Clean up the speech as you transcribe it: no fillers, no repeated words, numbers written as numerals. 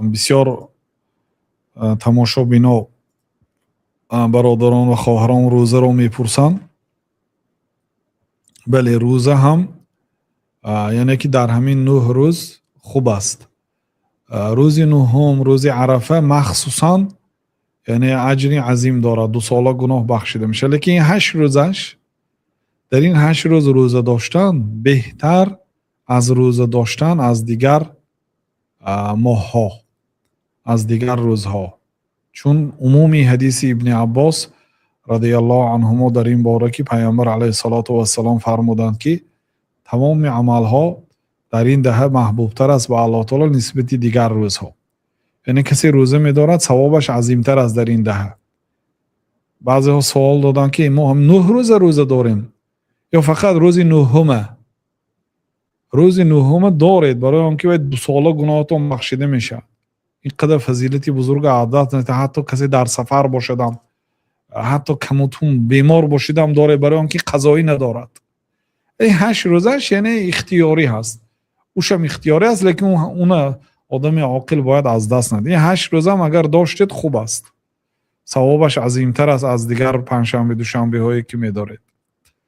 Бисёр тамошобино, бародарон ва хоҳарон рӯзаро мепурсанд. Бале, рӯза ҳам, яъне ки дар ҳамин 9 рӯз хуб аст. Рӯзи нуҳум, рӯзи Арафа махсусан, яъне аҷри азим дорад, 2 сола гуноҳ бахшида мешавад. Лекин ин 8 рӯзаш, дар ин 8 рӯз рӯза доштан беҳтар аз рӯза доштан аз дигар моҳҳо, аз дигар рӯзҳо, чун умуми ҳадиси Ибни Аббос радиаллоҳу анҳумо дар ин бора, ки Пайғамбар алайҳиссалоту вассалом фармуданд, ки тамоми амалҳо дар ин даҳа маҳбубтар аст ба Аллоҳ таоло нисбати дигар рӯзҳо. Яъне касе рӯза медорад, савобаш азимтар аст дар ин даҳа. Баъзеҳо суол доданд, ки мо ҳам 9 рӯза рӯза дорем ё фақат рӯзи нуҳума? Рӯзи нуҳума доред, барои он ки вай 2 сола гуноҳатон бахшида мешавад. Ин қадар фазилати бузурга адат, ҳатто касе дар сафар бошадам, ҳатто камутун бемор бошидам, доред, барои он ки қазоӣ надорад. Ин 8 рӯзаш яъне ихтиёрӣ ҳаст, ушам ихтиёрӣ аст, лекин уна одами оқил бояд аз даст надиҳад. Ин 8 рӯзам агар доштед, хуб аст, савобаш азимтар аст аз дигар панҷшанбе, душанбеҳое, ки медоред.